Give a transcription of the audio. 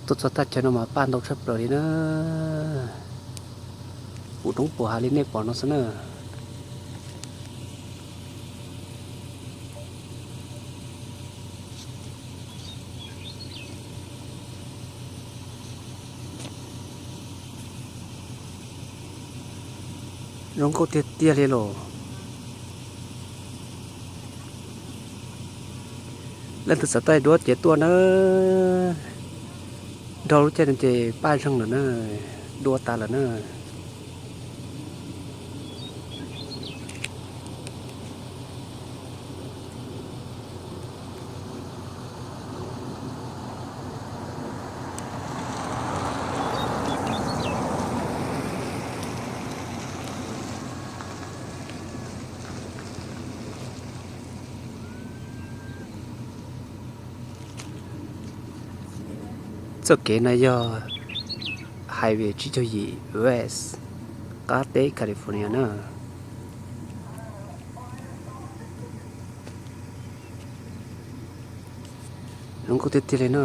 Tuaj txog thaj chaw no mas paj ntau tshaj plaws li na. Puv roob puv hav li nej pom no xwb na. Zoo nkauj tiag tiag li los. Leej twg xav thaij duab ces tuaj nawb. Nrog lub caij no ces paj zeeg lawm na, dua tas lawm na. Txoj kev no yog Highway tsib caug yim West, qab teb California na. Zoo nkauj tiag tiag li na.